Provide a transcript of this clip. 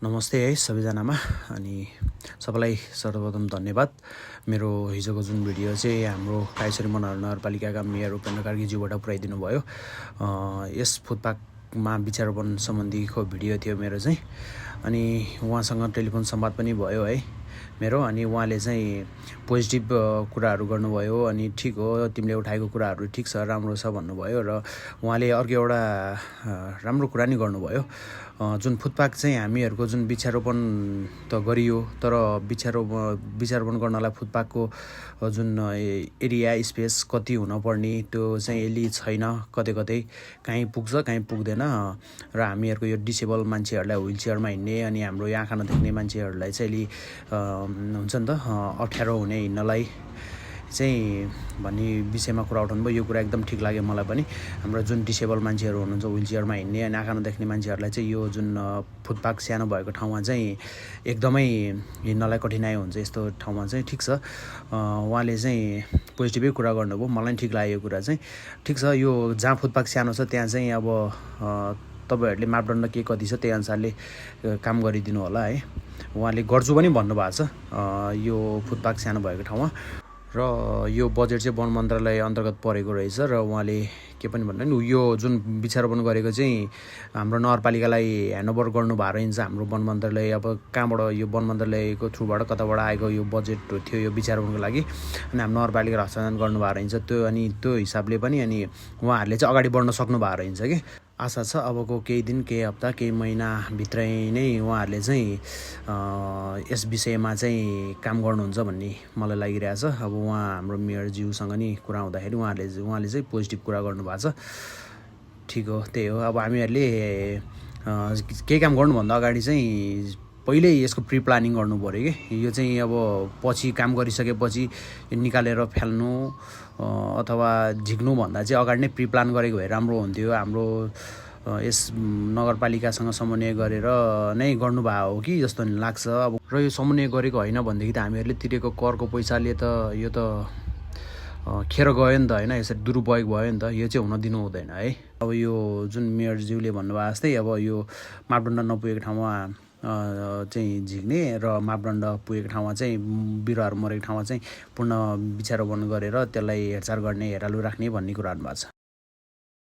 नमस्ते है सबैजनामा अनि सबैलाई सर्वप्रथम धन्यवाद। मेरो हिजोको जुन भिडियो चाहिँ हाम्रो कायसरी मनोहर नगरपालिकाका मेयर उपेन्द्र कार्कीज्यूबाट पुर्याइदिनु भयो। यस फुटपाथमा वृक्षारोपण सम्बन्धीको भिडियो थियो मेरो चाहिँ। अनि उहाँसँग टेलिफोन संवाद पनि भयो है मेरो। अनि उहाँले चाहिँ पोजिटिभ कुराहरू गर्नुभयो। अनि ठिक हो, तिमीले उठाएको कुराहरू ठिक छ, राम्रो छ भन्नुभयो। र उहाँले अर्को एउटा राम्रो कुरा नि गर्नुभयो। जुन फुटपाथ चाहिँ हामीहरूको जुन वृक्षारोपण त गरियो, तर वृक्षारोपण गर्नलाई फुटपाथको जुन एरिया स्पेस कति हुनपर्ने त्यो चाहिँ यसले छैन। कतै कतै काहीँ पुग्छ काहीँ पुग्दैन। र हामीहरूको यो डिसेबल मान्छेहरूलाई व्हिलचेयरमा हिँड्ने अनि हाम्रो यो आँखा नदेख्ने मान्छेहरूलाई चाहिँ यसले हुन्छ नि त अप्ठ्यारो हुने हिँड्नलाई चाहिँ भन्ने विषयमा कुरा उठाउनु भयो। यो कुरा एकदम ठिक लाग्यो मलाई पनि। हाम्रो जुन डिसेबल मान्छेहरू हुनुहुन्छ व्हिलचेयरमा हिँड्ने अनि आँखा नदेख्ने मान्छेहरूलाई चाहिँ यो जुन फुटपाथ सानो भएको ठाउँमा चाहिँ एकदमै हिँड्नलाई कठिनाइ हुन्छ। यस्तो ठाउँमा चाहिँ ठिक छ, उहाँले चाहिँ पोजिटिभै कुरा गर्नुभयो। मलाई ठिक लाग्यो यो कुरा चाहिँ। ठिक छ, यो जहाँ फुटपाथ सानो छ त्यहाँ चाहिँ अब तपाईँहरूले मापदण्ड के कति छ त्यही अनुसारले काम गरिदिनु होला है। उहाँले गर्छु पनि भन्नुभएको छ यो फुटपाथ सानो भएको ठाउँमा। र यो बजेट चाहिँ वन मन्त्रालय अन्तर्गत परेको रहेछ। र उहाँले के पनि भन्नु, यो जुन वृक्षारोपण गरेको चाहिँ हाम्रो नगरपालिकालाई ह्यान्डओभर गर्नुभएको रहेछ हाम्रो वन मन्त्रालय। अब कहाँबाट यो वन मन्त्रालयको थ्रुबाट कताबाट आएको यो बजेट थियो यो वृक्षारोपणको लागि, अनि हाम्रो नगरपालिकाले हस्तान्तरण गर्नुभएको रहेछ त्यो। अनि त्यो हिसाबले पनि अनि उहाँहरूले चाहिँ अगाडि बढ्न सक्नु भएको रहेछ कि। आशा छ अबको केही दिन, केही हप्ता, केही महिनाभित्रै नै उहाँहरूले चाहिँ यस विषयमा चाहिँ काम गर्नुहुन्छ भन्ने मलाई लागिरहेछ। अब उहाँ हाम्रो मेयरज्यूसँग नि कुरा हुँदाखेरि उहाँले चाहिँ पोजिटिभ कुरा गर्नुभएको छ। ठिक हो, त्यही हो। अब हामीहरूले केही काम गर्नुभन्दा अगाडि चाहिँ पहिल्यै यसको प्रि प्लानिङ गर्नु पऱ्यो कि। यो चाहिँ अब पछि काम गरिसकेपछि निकालेर फ्याल्नु अथवा झिक्नुभन्दा चाहिँ अगाडि नै प्रि प्लान गरेको भए राम्रो हुन्थ्यो। हाम्रो यस नगरपालिकासँग समन्वय गरेर नै गर्नुभएको हो कि जस्तो लाग्छ। अब र यो समन्वय गरेको होइन भनेदेखि त हामीहरूले तिरेको करको पैसाले त यो त खेर गयो नि त होइन। यसरी दुरुपयोग भयो नि त। यो चाहिँ हुन दिनु हुँदैन है। अब यो जुन मेयरज्यूले भन्नुभएको जस्तै अब यो मापदण्ड नपुगेको ठाउँमा चाहिँ झिक्ने र मापदण्ड पुगेको ठाउँमा चाहिँ बिरुवाहरू मरेको ठाउँमा चाहिँ पूर्ण वृक्षारोपण गरेर त्यसलाई हेरचाह गर्ने, हेरालु राख्ने भन्ने कुरा भन्नुभएको छ।